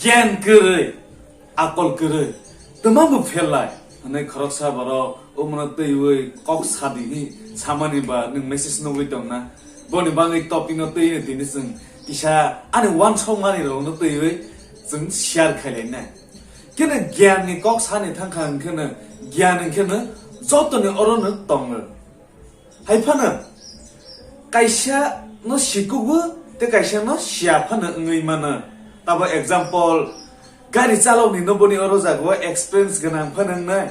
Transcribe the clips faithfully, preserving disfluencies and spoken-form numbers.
Gyan kwrwi, akol kwrwi, twma bo pherlai hwnwi khoroksa borok omono twiwi kok sadi hi samani ba nwng message nugwi tongna. Boni bagwi topic no twiwi tini chwng kisa ani uansukmani rokno twiwi chwng share khailainai. Khe no gyan ni kok sani thangkha hwnkhe no gyan hwnkhe no jotoni oro no tongo. Hai phano kaisa no sikugo tei kaisa no siya phano wngwi mano. Tabo example, gari chalokni no boni oro jaga o experience gwnang phano wngnai.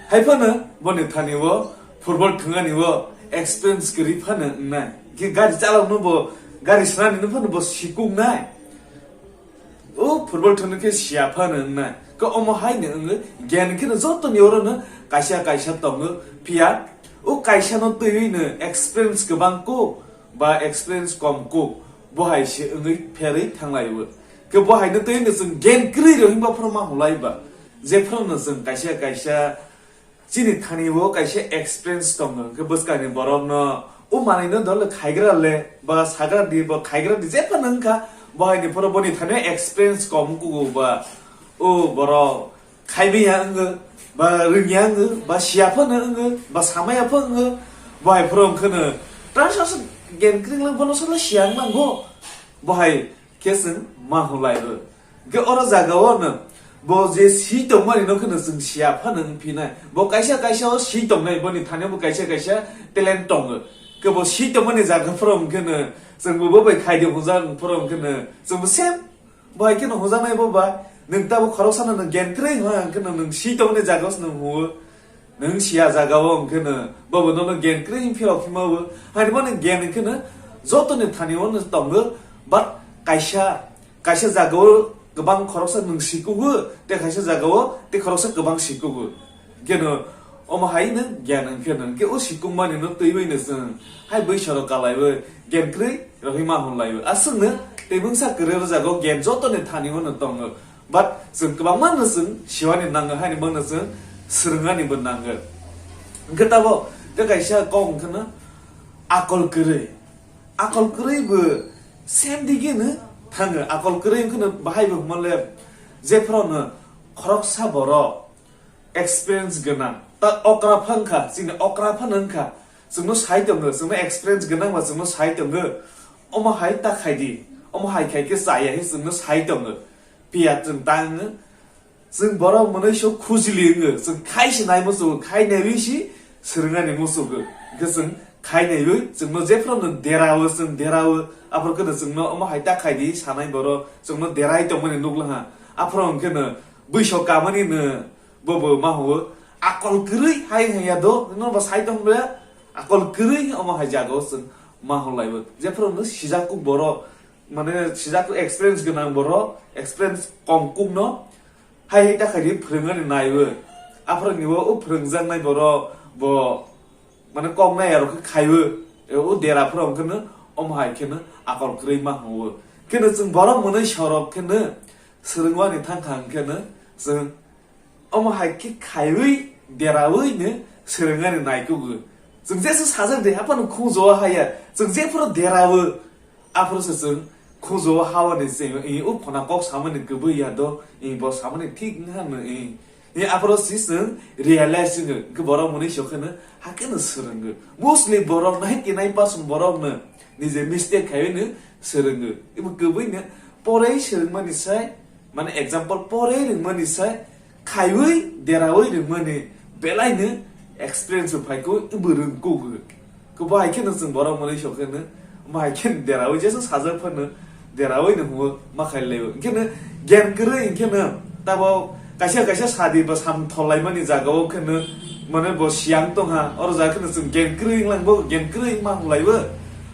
Hai phano boni thani o football thwngani o experience kwrwi phano wngnai. Khe gari chalok no bo, gari swnani no phano bo sikuknai. O football thwngno khe siya phano wngnai. Khe omo hai no wngwi gyan khe no jotoni oro no kaisa kaisa tongo. Phiya o kaisa no twiwi no experience kwbang kuk ba experience kom kuk bo hai se wngwi pherwi thanglaio. Khe bo hai no twiwi no chwng gyan kwrwi rw hwnba phano ma hwnlai ba. Jephru no chwng kaisa kaisa chini thani o kaisa experience tongo, hwnkhe bwskangni borokno o manwino dole khaigra le ba sagra di, bo khaigra di, jephano wngkha, bo haini phoro boni thani experience kom kugo ba o borok khaibiya wngo, ba rwngya wngo, ba siya phano wngo, ba samaya phano wngo, bo hai phoro wngkhano translation gen kring lang bono sala siya wnglango, bo hai khe chwng ma hwnlaibo. Hwnkhe oro jaga o no bo je si tongmani no kheno chwng siya phano wng phinai. Bo kaisa kaisa o si tongnai, boni thani bo kaisa kaisa talent tongo. Khe bo si tongmani jaga phoro wng kheno chwng bo bo bai khai de hwnjak phoro wng kheno chwng bo same. Bo hai kheno hwnjaknai bo bai. Nwng tabo khoroksa no nwng gen kwrwi hwnka hwnkhe no nwng si tongmani jaga o se nwng huo. Nwng siya jaga o hwnkhe no, bobo nono gen kwrwi wng phirok hima o. Haini mani gen hwnkhe no, jotoni thani o no tongo, but kaisa, kaisa jaga o kwbang khoroksa nwng sikugo, tei kaisa jaga o tei khoroksa kwbang sikugo. Hwnkhe no, omo hai no gen hwnkhe no, hwnkhe o sikukmani no twiwi no chwng hai bwsarok kalaiwi gen kwrwi rohima hwnlaiwi. Aswk no, tei mungsa kwrwi o jaga o gen jotoni thani o no tongo. But chwng kwbangma no chwng siwani nango, haini bono chwng swrwngani bo nango. Hwnkhe tabo tei kaisa kok hwnkhe no akol kwrwi. Akol kwrwi bo same dige no thango. Akol kwrwi hwnkhe no bahai bo hwnmale jephru no khoroksa borok experience gwnang. Ta okra pha wngkha, chini okra phano wngkha. Chwngno sai tongo, chwngno experience gwnang ba chwngno sai tongo. Omo hai ta khai di, omo hai khai khe chaya hi chwngno sai tongo. Phiya chwng ta wngno, chwng borok mwnwi sok khujili wngo, chwng khai se nai muchungo, khai naiwi si swrwngani muchungo. Hwnkhe chwng khai naiwi, chwngno jephru no derao, chwng derao, aphuru kheno chwngno omo hai ta khai di sanai borok, chwngno derai tongmani nukla ha. Aphuru hwnkhe no bwsok kamani no, bo bo ma hwngo, akol kwrwi hai hwnya do, no bo sai tong bole, akol kwrwi omo hai jaga o chwng ma hwnlaibo. Jephru no sijakuk borok, mane sijakuk experience gwnang borok, experience kom kuk no, hai hai ta khai di phwrwngani naibo. Aphuru ni o, o phwrwngjaknai borok bo, mane kok nai arok khe khaiwi, e, o dera phuru hwnkhe no omo hai khe no akol kwrwi ma hwngo. Khe no chwng borok mwnwi sorok khe no swrwngwani thang thang khe no chwng omo hai khe khaiwi derawi no swrwngani naikugo. Chwng jesa sajak de haphano khungjo haya, chwng jephuru derawo. Aphuru se chwng khunjo o hao ni se, i, o khona kok samani kwbwi ya do, i, bo samani thik wngha no, i. I, aphuru se chwng realize wngwi, hwnkhe borok mwnwi sok kheno, hakhe no swrwngo. Mostly borok ninety nine percent borok no, nije mistake khaiwi no swrwngo. Ibo kwbwi no, porei swrwngmani sai, mane example porei rwngmani sai, khaiwi, derawi rwngmani belaino experience bo phaikho, ibo rwngkukgo. Khe bo hai kheno chwng borok mwnwi sok kheno, omo hai kheno derawi jesa sajak phano derawi no hwngo ma khai laio. Hwnkhe no gyan kwrwi hwnkhe no tabo kaisa kaisa sadi ba sam thollaimani jaga o kheno mane bo siyang tongha, oro jaga kheno chwng gyan kwrwi wnglang bo gyan kwrwi wngma hwnlaibo.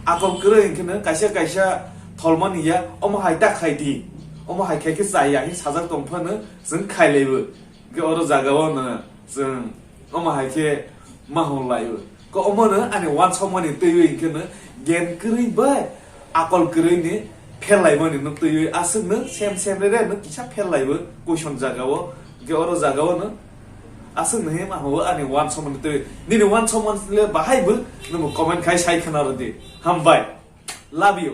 Akol kwrwi hwnkhe no kaisa kaisa tholmani ya, omo hai ta khai di, omo hai khai khe chaya hi sajak tong phano chwng khai laibo. Hwnkhe oro jaga o no chwng omo hai khe ma hwn laio. Ko omo no ani uansukmani twiwi hwnkhe no gyan kwrwi bai akol kwrwi ni pherlaimani no twiwi aswk no sem sem re re no kisa pherlaibo question jaga o. Hwnkhe oro jaga o no aswk no he ma hwn ani uansukmani twiwi. Nini uansukmani le bahai bo no comment khai sai khna rw di. Hambai. Love you.